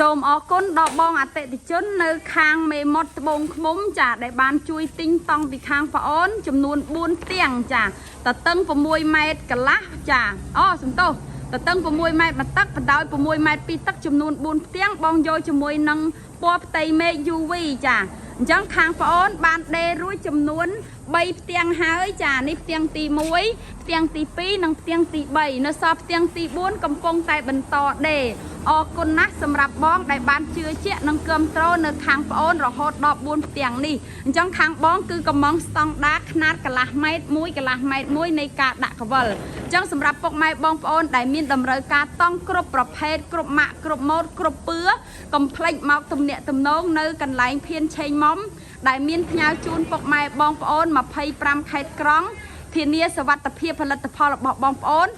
សូមអរគុណដល់បងអតិថិជននៅខាងមេមត់ត្បូងឃ្មុំចាដែលបានជួយទិញតង់ពីខាងប្អូនចំនួន4ផ្ទាំងចាតតឹង6ម៉ែត្រកន្លះចាអូសំទោសតតឹង6ម៉ែត្រមួយទឹកបណ្ដោយ6ម៉ែត្រ2ទឹកចំនួន4ផ្ទាំងបងយកជាមួយនឹងពណ៌ផ្ទៃមេឃ UV ចាអញ្ចឹងខាងប្អូនបានដេររួចចំនួន3ផ្ទាំងហើយចានេះផ្ទាំងទី1ផ្ទាំងទី2និងផ្ទាំងទី3នៅសល់ផ្ទាំងទី4កំពុងតែបន្តដេរអរគុណណាស់សម្រាប់បងដែលបានជឿជាក់និងគាំទ្រនៅខាងប្អូនរហូតដល់4ផ្ទាំងនេះអញ្ចឹងខាងបងគឺកំងស្តង់ដាខ្នាតកន្លះម៉ែត្រ1កន្លះម៉ែត្រ1នៃការដាក់កវលអញ្ចឹងសម្រាប់ពុកម៉ែបងប្អូនដែលមានតម្រូវការតង់គ្រប់ប្រភេទគ្រប់ម៉ាកគ្រប់ម៉ូដគ្រប់ពឿកុំភ្លេចមកទំនាក់ទំនងនៅកន្លែងភៀនឆេងមុំដែលមានផ្ញើជូនពុកម៉ែបងប្អូន25ខេត្តក្រុងធានាសវត្ថិភាពផលិតផលរបស់បងប្អូន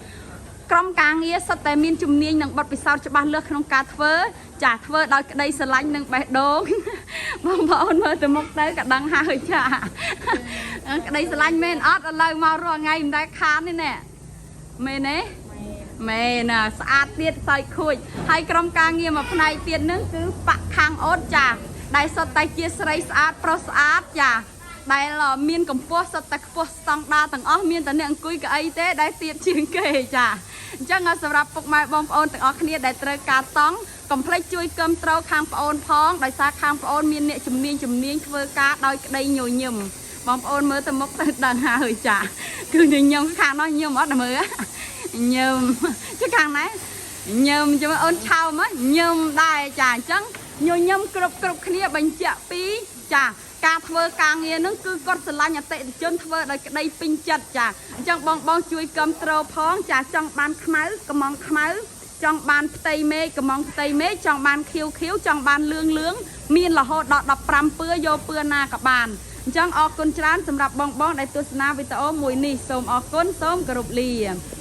ក្រុមការងារសុទ្ធតែមានជំនាញនិងបទពិសោធន៍ច្បាស់លាស់ក្នុងការធ្វើចាធ្វើដោយក្តីស្រឡាញ់និងបេះដូង បងប្អូនមើលទៅមុខទៅក៏ដឹងហើយចាក្តីស្រឡាញ់មែនអត់ឥឡូវមករាល់ថ្ងៃមិនដែលខានទេណែមែនទេមែនណាស្អាតទៀតសើចខួចហើយក្រុមការងារមួយផ្នែកទៀតនឹងគឺប៉ាក់ខាងអូតចាដែលសុទ្ធតែជាស្រីស្អាតប្រុសស្អាតចាដែលមានកម្ពស់សុទ្ធតែខ្ពស់ស្តង់ដារទាំងអស់មានតែអ្នកអង្គុយកៅអីទេដែលទៀតជាងគេចាអញ្ចឹងសម្រាប់ពុកម៉ែបងប្អូនទាំងអស់គ្នាដែលត្រូវការតង់កុំភ្លេចជួយគាំទ្រខាងប្អូនផងដោយសារខាងប្អូនមានអ្នកជំនាញជំនាញធ្វើការដោយក្តីញញឹមបងប្អូនមើលទៅមុខទៅដឹងហើយចាគឺញញឹមខាងនោះញឹមអត់មើលញឹមចុះខាងណាញឹមចាំអូនឆោមញឹមដែរចាអញ្ចឹងញញឹមគ្រប់គ្រប់គ្នាបញ្ជាក់ពីចាការធ្វើការងារនឹងគឺគាត់ស្រឡាញ់អតិថិជនធ្វើដោយក្តីពេញចិត្តចាអញ្ចឹងបងបងជួយគាំទ្រផងចាចង់បានខ្មៅកំងខ្មៅចង់បានផ្ទៃមេឃកំងផ្ទៃមេឃចង់បានខៀវខៀវចង់បានលឿងលឿងមានរហូតដល់15ពឿយកពឿណាក៏បានអញ្ចឹងអរគុណច្រើនសម្រាប់បងបងដែលទស្សនាវីដេអូមួយនេះសូមអរគុណសូមគោរពលា។